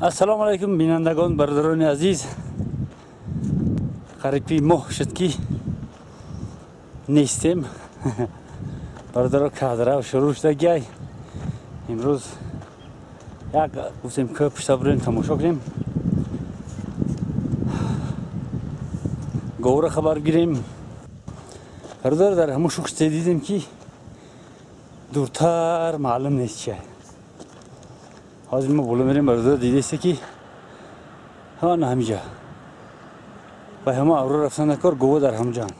Ассалому алайкум бинандагон, бародарони азиз. Қариби моҳ шуд ки нестем. Бародаро кадра шурӯъ шудагиай. Имрӯз як гуфтем ки пушта бурем тамошо кунем. Говра хабар гирем. Бародар дар ҳамон шухте дидем ки дуртар маълум нест чия. Ҳозир мо боло мерем бародар дидесте ки ҳа на ҳамиҷа. Ба ҳама авро рафтан накор гово дар ҳамҷан.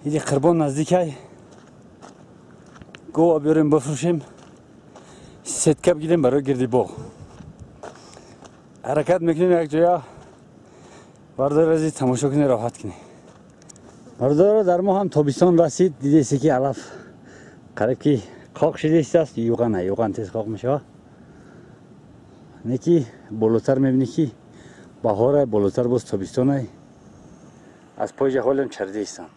Иди қирбон наздикай. Гова биёрем бифурӯшем. Сетка бигирем барои гирди боғ. Ҳаракат мекунем як ҷоя. Бародар азиз тамошо кунед, роҳат кунед. Бародар дар мо ҳам тобистон расид. Дидесте ки алаф қариб ки қоқ шудааст. Юған юған тез қоқ мешавад. Неки болотар мебинӣ ки баҳора, болотар боз тобистонай. Аз пои ҳолем чардаистанд.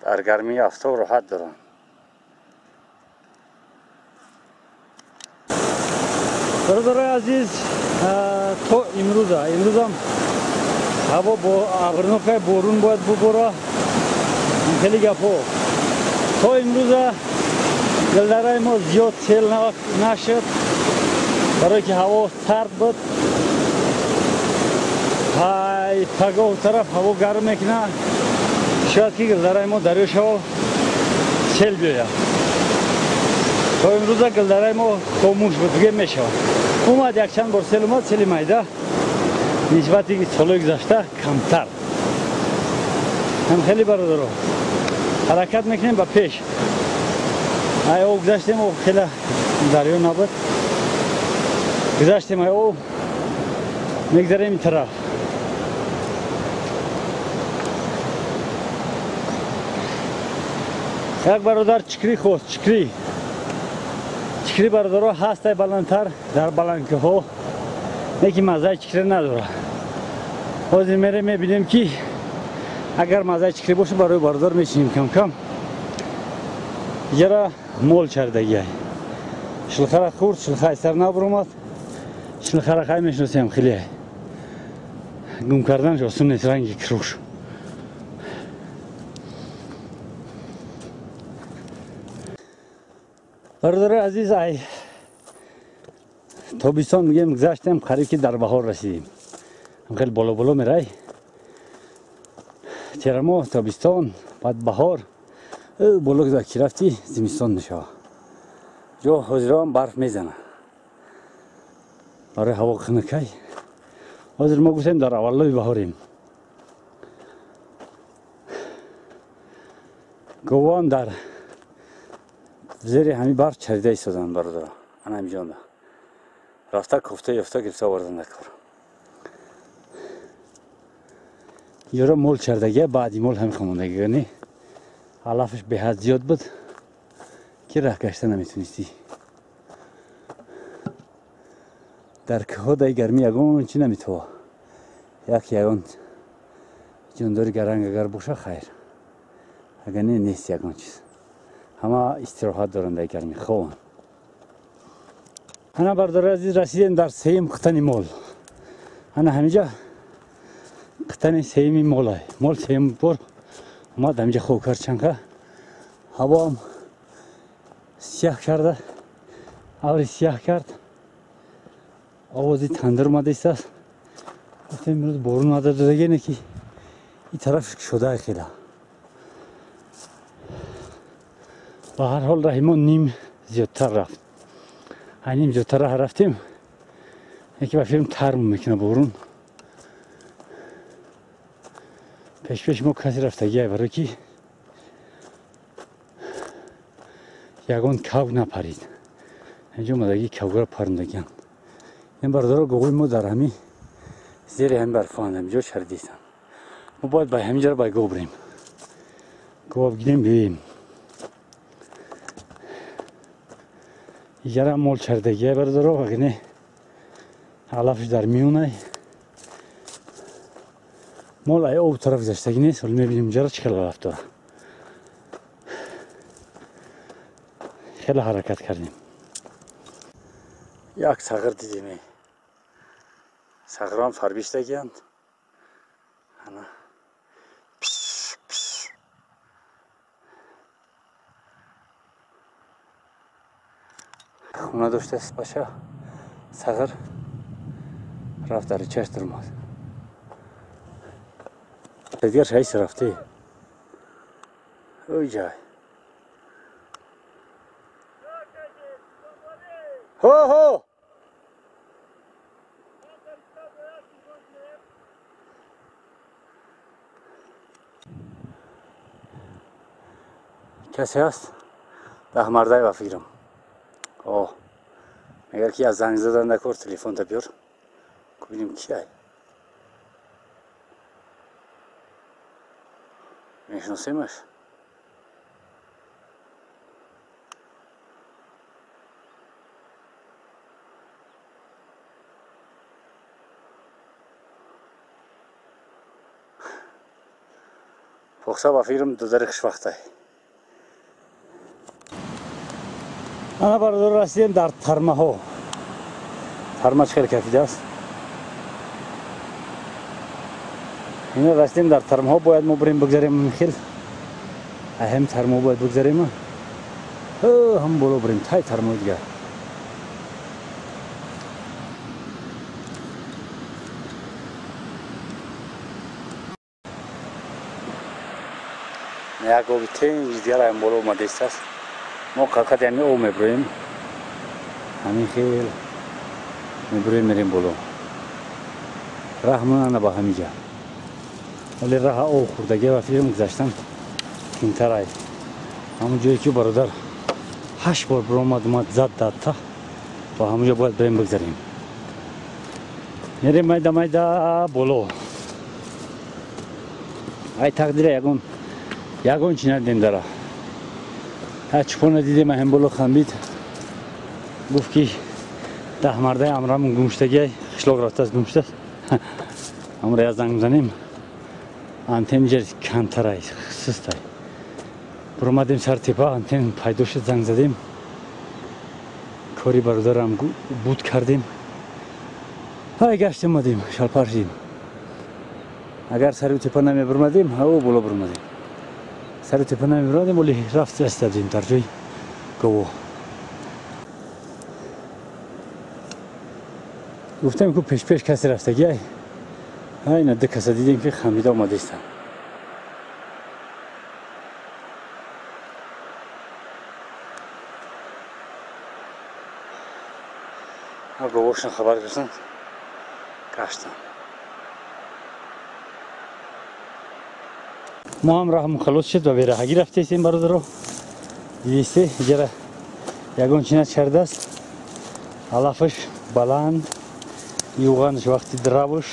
Дар гармии офтоб роҳат доранд. Бародарои азиз, то имрӯзам ҳаво бо абрнокай борун бояд бубора. Хеле гапҳо. То имрӯза гилдараи мо зиёд сел нашуд, барое ки ҳаво сард буд. Пагоҳу тараф ҳаво гарм мекунад. Шояд ки гилдараи мо дарё шава сел биёяд. То имрӯза гилдараи мо хомӯш буд, бигем мешавад. Омад якчанд бор сел омад, сели майда нисбати солҳои гузашта камтар. Ҳам хеле бародаро ҳаракат мекунем ба пеш. Ай об гузаштем, об хеле дарё набуд. Гузаштем ай об, мегзарем ин тараф. Як бародар чикрӣ хост, чикрӣ. Чикрӣ бародаро ҳастай баландтар дар баландкӯҳҳо, неки маззаи чикрӣ надорад. Ҳозир мерем мебинем ки агар маззаи чикрӣ бошад барои бародар мечинем кам-кам. Иҷара мол чардагиай. Шилхара хурд, шилхаи сар набуромад. Шилхара хай мешиносем хеле. Гум карданаш осон нест, ранги кируш. Бародарои азиз, ай тобистон мегӯем гузаштем, қариб ки дар баҳор расидем. Хеле боло-боло мерай. Терамоҳ, тобистон, баъд баҳор. Боло ки рафтӣ зимистон мешавад. Ҷо ҳозироам барф мезанад. Барои ҳаво хунукай. Ҳозир мо гуфтем дар аввалои баҳорем. Говоам дар зери ҳамин барф чарида истоданд бародаро. Ана ҳамиҷонда. Рафта кофта ёфта гирифта овардан дар кор. Иҷора мол чардагия, баъди мол ҳамин хомондагиёни. Алафаш беҳад зиёд буд ки раҳ гашта наметунистӣ. Дар кӯҳҳо даи гармӣ ягон чӣ наметова. Як ягон ҷондори гаранг агар боша хайр. Агар не, нест ягон чиз. Ҳама истироҳат доранд дар гармӣ, хобанд. Ана бародари азиз расидем дар сеюм қитани мол. Ана ҳамиҷа қитани сеюми молай. Мол сеюм бор омад ҳамиҷа хоб кард чанка. Ҳавоам сияҳ карда, абри сияҳ кард. Овози тандир омада истааст. Гуфтем имрӯз борун омада додагине ки ин тараф кушода хела. Ба ҳар ҳол раҳи мо ним зиёдтар рафт. Ним зиёдтар раҳ рафтем, яке ба филм тарм мекунад борун. Пешпеш мо касе рафтагиай барое ки ягон кавг напарид. Инҷо омадагӣ кавгро парондагианд. Ин бародаро говои мо дар ҳамин зери ҳамин барфоанд, ҳаминҷо чаридистанд. Мо бояд ба ҳаминҷаро ба гов бирем. Гов бигирем биёем. Иҷара мол чардагиай бародаро, агар не алафш дар миёнай. Мол ай об тараф гузаштагӣ нест, вале мебинем ҷара чӣ хел алаф дора. Хеле ҳаракат кардем. Як сағир дидем. Сағирам фарбиштагианд. Ана. Пш пш. Хона доштааст паша. Сағир рафт дар чаш даромад. Дигар шайс рафте. Ой ҷай. Ҳо ҳо. Касе ҳаст? Даҳмардай ба фикрам. О, мегар ки аз занг задан накор телефонта биёр. Бубинем ки ай. Мешиносемаш? Похса ба фикрам додари хушвақтай. Ана бародар расидем дар тармаҳо. Тарма чӣ хел кафидааст? Ина расидем дар тармаҳо, бояд мо бирем бигзарем хел. Аҳам тармо бояд бигзарем. Ҳам боло бирем тай тармои дигар. Як оби тинҷ дигар ҳам боло омадааст. Мо қақат ҳами об мебироем. Ҳамин хел мебироем, мерем боло. Раҳмон ана ба ҳамиҷа. Вале раҳа об хӯрдагӣ ва филм гузаштан қимтарай. Ҳамон ҷое ки бародар 8 бор биромад омад зад дадта, ба ҳамон ҷо бояд бирем бигзарем. Мерем майда майда боло. Ай тақдира ягон чи надидем дара. Чупона дидем ҳам боло хамбид. Гуфт ки даҳмардаи амрамон гумшудагиай, қишлоқ рафтааст, гумшудааст. Ҳамро як занг мезанем. Антен ҷер камтарай, систай. Буромадем сар тепа, антен пайдо шуд, занг задем. Кори бародарам буд кардем. Ҳай гаштем омадем, шалпар шудем. Агар сари тепа намебурмадем, ҳаво боло бурмадем. Сари тепа намебурмадем, вале рафт расидем дар ҷои гово. Гуфтем ку пеш-пеш касе рафтагиай. Ай на ду каса дидем ки хамида омадаистанд. Говошон хабар гирифтанд, гаштанд. Мо ҳам раҳмон халос шуд ва бераҳагӣ рафтаистем бародаро. Дидисте иҷара ягон чи начардааст. Алафаш баланд, юғанаш вақти дравуш.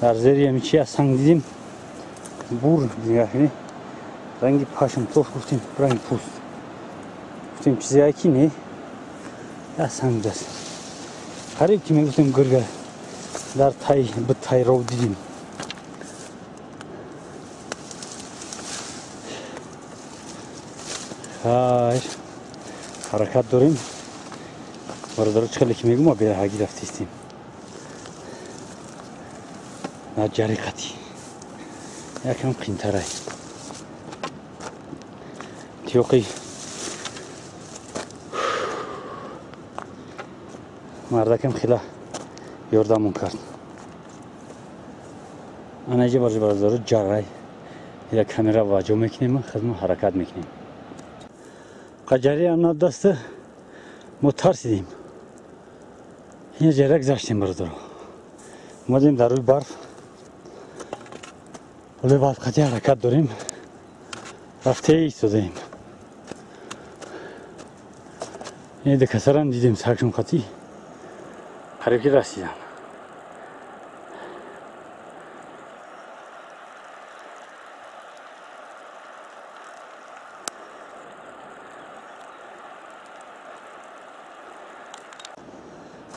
Дар зери ҳами чи аз санг дидем, бур нигаҳ кунед, ранги пашм тоф гуфтем, ранги пӯст. Гуфтем чизе ки не, аз санг будааст. Қариб ки мегуфтем гурга дар тай биттай ров дидем. Хайр, ҳаракат дорем. Бародаро чӣ хеле ки мегӯм, мо бераҳагӣ рафтаистем. На ҷари қатӣ. Якам қинтарай. Тиёқи мардакам хела ёрдамон кард. Ана иҷа бародаро ҷарай. Як камера ваҷо мекунем, хизмат ҳаракат мекунем. Қаҷариам надаста мо тарсидем. Ина ҷара гузаштем бародаро. Омадем дар рӯи барф. Вале барф қатъи ҳаракат дорем. Рафта истодаем. Ин ду касарам дидем сагшон қатъи. Қариб ки расидам.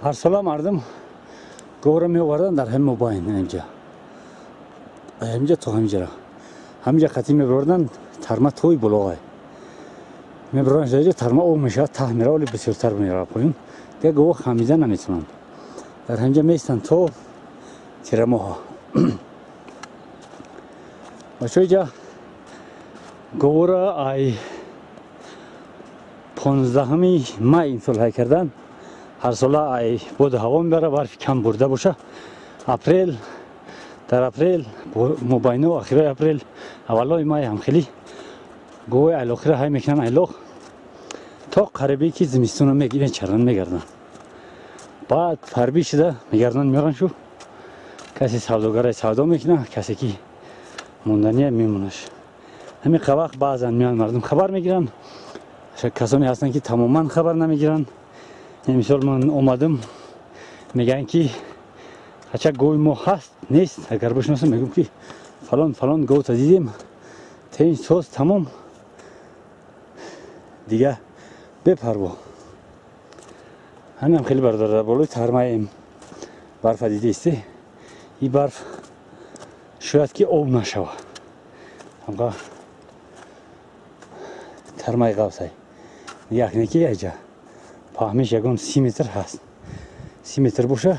Ҳар сола мардум говро меоварданд дар ҳамин мобайн, инҷа. Ҳаминҷа то ҳаминҷара. Ҳаминҷа қатӣ мебурданд, тарма той булоғай. Мебурданд инҷа, тарма об мешавад, таҳ мерава, вале бисёртар мерава поён. Дигар гово хамида наметавонанд. Дар ҳаминҷа меистанд то тирамоҳа. Бачаҳо, инҷа говора ай 15 май имсол ҳай кардан. Ҳар сола ай боду ҳаво мебара, барфи кам бурда боша. Апрел, дар апрел, мобайну охирои апрел, аввалои май ҳам хеле говои айлоқиро ҳай мекунанд айлоқ то қарибе ки зимистонро мечаранд, мегарданд. Баъд фарбӣ шуда мегарданд, меоранд шу. Касе савдогаре савдо мекунад, касе ки мондания мемонаш. Ҳамин вақт баъзан меоянд, мардум хабар мегиранд. Касоне ҳастанд ки тамоман хабар намегиранд. Мисол ман омадам, мегӯянд ки ача гови мо ҳаст нест, агар бишносам мегӯям ки фалон фалон говта дидем, тин соз тамом, дига бепарво. Ҳаминам хеле бародар, дар болои тармаем барфа дидаисте. Ин барф шояд ки об нашава. Ҳамқа тармаи ғафсай. Як неки аҷа паҳмиш ягон 30 метр ҳаст. 30 метр боша,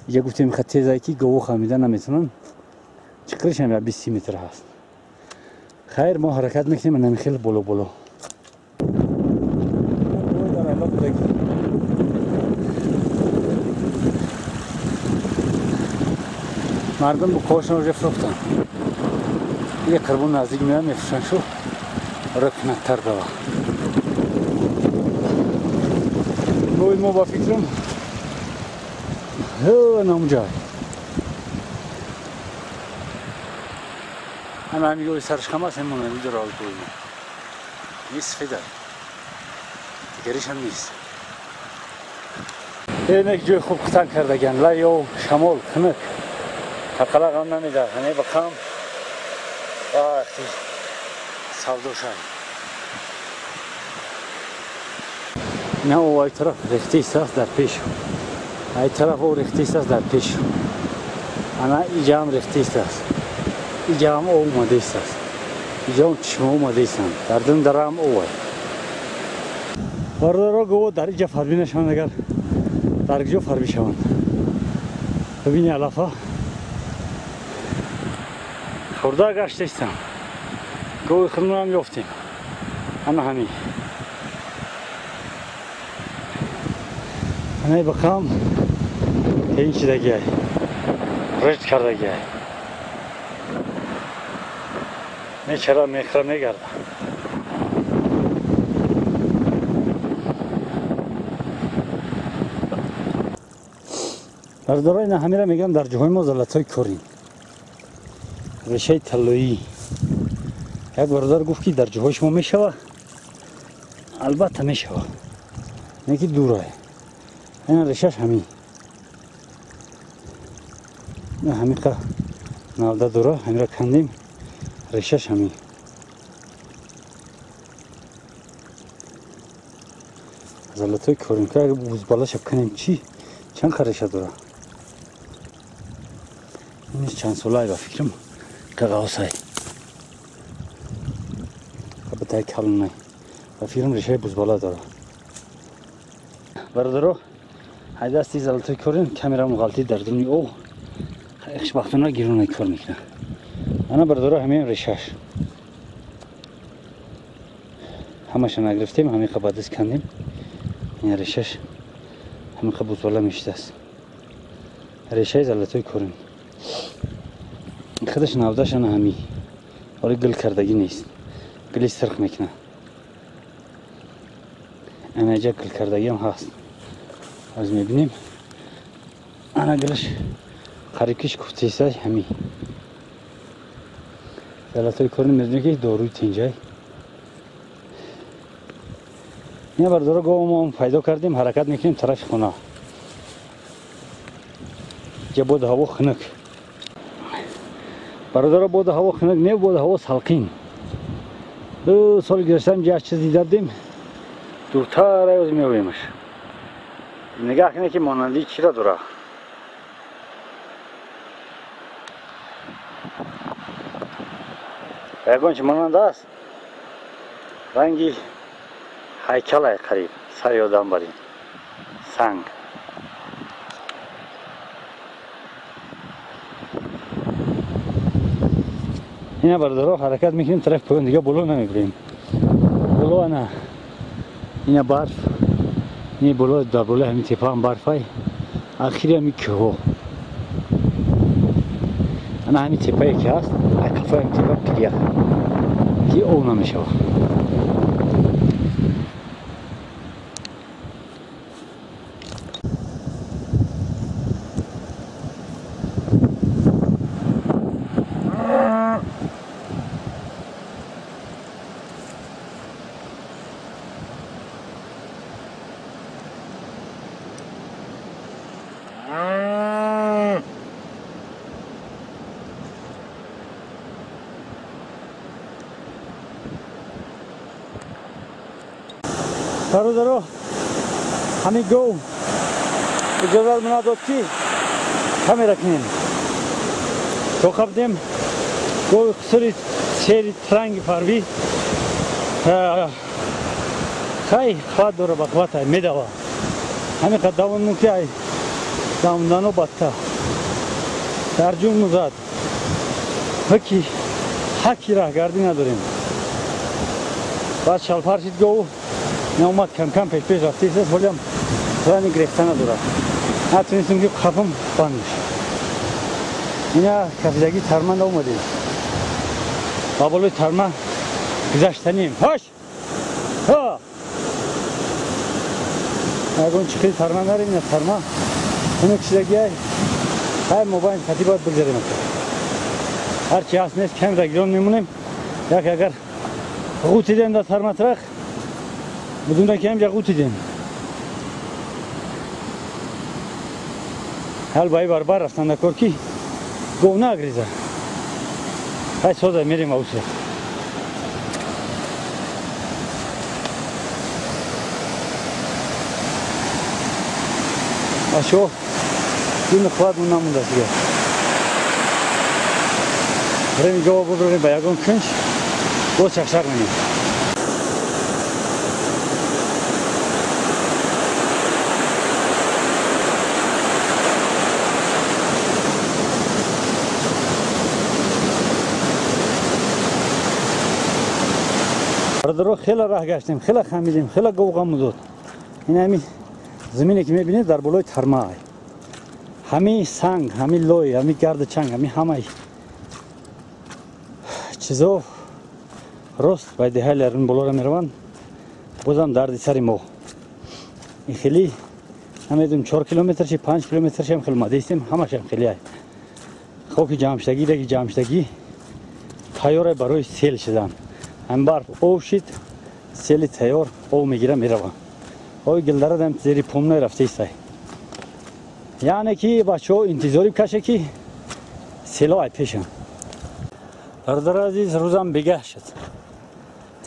иҷа гуфтем ха тезае ки гово хамида наметавонанд. Чиқиришам я 20 метр ҳаст. Хайр, мо ҳаракат мекунем ана хеле боло боло. Мардум букошон уже фурӯхтанд. Иге қирбон наздик меояд, мефурӯшанд шу. Ора кунактар бава. Гови мо ба фикрам намуҷай. Ана ҳамин гови сараш хам аст, ҳамон ҳамин ҷо гови мо. Нест, сафеда. Дигариш ҳам нест. Инак ҷои хуб хутан кардаган. Лай ё шамол хунук. Тақала ғам намедад. Ҳане ба қам вақти савдошай. Ина о ай тараф рехтист аст дар пеш. Ай тараф о рехтист аст дар пеш. Ана иҷаам рехтист аст. Иҷаам об омадист аст. Иҷаам чишма омадистанд. Дар дун дараам об. Бародаро, гово дар иҷа фарбӣ нашаванд, агар дар куҷо фарбӣ шаванд. Бибини алафа хурда гаштистам. Гови худмонам ёфтем. Ана ҳамин. Ана бақам ин чидагиай. Рушд кардагиай. Мечара мехра мегарда. Бародаро, ина ҳамира мегӯям дар ҷоҳои мо золотой корин. Решаи таллоӣ. Як бародар гуфт ки дар ҷоҳои шумо мешава. Албатта мешава. Не ки дурай. Ина решаш ҳамин. Ина ҳамиқа навда дура, ҳамира кандем. Решаш ҳамин. Золотой корин. Ка бузбалаша канем чӣ? Чанд қа реша дора? Иниш чанд солай ба фикрам қағавсай. Қабатай калонай. Ба фикрам решаи бузбала дора. Бародаро, ҳай дасти золотой корин камерам ғалтӣ дар дуни об. Хушбахтона гирунай кор мекунад. Ана бародаро, ҳамин решаш. Ҳамаша нагирифтем, ҳамин қа ба даст кандем. Ин решаш ҳамин қа бузбала мешидааст. Решаи золотой корин. Худаш навдаш ана ҳамин. Ҳоли гул кардагӣ нест. Гули сирх мекунад. Ана иҷа гул кардагиам ҳаст. Аз мебинем. Ана гулаш қариб ки шукуфтаистай ҳамин. Золотой корин медонем ки доруи тинҷай. Ина бародаро, гово мо пайдо кардем, ҳаракат мекунем тарафи хона. Иҷа боду ҳаво хунук. Бародаро, боду ҳаво хунук не, боду ҳаво салқин. 2 сол гузашта инҷа як чиз дида будем. Дуртар оз меоемаш. Нигаҳ кунед, ки монандии чиро дора. Ягон чи монанд аст? Ранги ҳайкалай қариб, сари одам барин. Санг. Ина бародаро ҳаракат мекунем тараф поён, дига боло намебирем. Боло ана ина барф, ин боло дар болои ҳамин тепа ҳам барфай. Ахири ҳамин кӯҳҳо. Ана ҳамин тепае ки ҳаст, қафои ҳамин тепа пирях, ки об намешавад. Бародаро, ҳамин гов иҷозат мена дод, ки камера кунем. То қабдем гови қусури сери транги фарбӣ хай қувват дора, ба қувват ай медава. Ҳамин қад давон ки ай давондано бадта. Дар ҷун музад. Ҳаки ҳаки раҳгардӣ надорем. Баъд шалфар шид гову наомад, кам-кам пеш-пеш рафтааст, ҳолиам плани гирифта надорад. Натунистем ки қафам банд мешад. Ина кафидагии тарма наомадем. Ба болои тарма гузаштанем. Ҳош! Ҳа! Ягон чихели тарма нарем, ина тарма хунук шидагиай. Ҳай мобайн хати бояд бигзарем. Ҳарчи ҳаст нест, камера гирон мемонем. Як агар ғутидем дар тарматрах, бидуна ки ҳамҷа ғутидем. Ҳал баи барбар рафтан дар кор, ки гов нагриза. Ҳай соза мерем ауса. Ашо дун қувватмон намондааст дигар. Реми гова бубарем ба ягон кунҷ, боз чақчақ менем. Бародаро, хеле раҳ гаштем, хеле хамидем, хеле гов ғаму дод. Ин ҳамин замине ки мебинед дар болои тарма. Ҳамин санг, ҳамин лой, ҳамин гарду чанг, ҳамин ҳамаи чизо рост ба деҳаи ларин болоро мераванд. Бозам дарди сари мо. Ин хеле намедонем 4 километр чи 5 километр шам хеле омадаистем, ҳамашам хеле ай. Хоки ҷамъшудагӣ, раги ҷамъшудагӣ тайёр барои сел шудан. Ҳам барф об шид, сели тайёр об мегира мерава. Оби гилдара дам зери помной рафтаистай. Яъне ки бачаҳо интизорӣ каше ки село ай пешам. Бародари азиз, рӯзам бегаҳ шуд.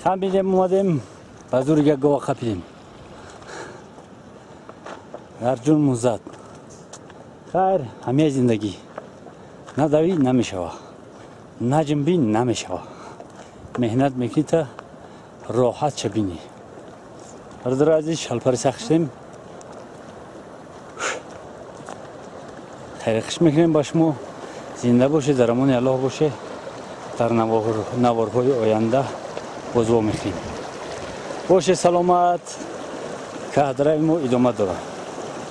Хамидем, омадем, ба зури як гова қапидем. Дар ҷун музад. Хайр, ҳамаи зиндагӣ. Надавӣ намешава, наҷунбӣ намешава. Меҳнат мекунӣ та роҳат ша бинӣ. Бародари азиз, шалпари сахт шудем. Хайри хуш мекунем ба шумо. Зинда бошед, дар амони Аллоҳ бошед. Дар наворҳои оянда боз вомехӯрем. Бошед саломат, каҳдараи мо идома дорад.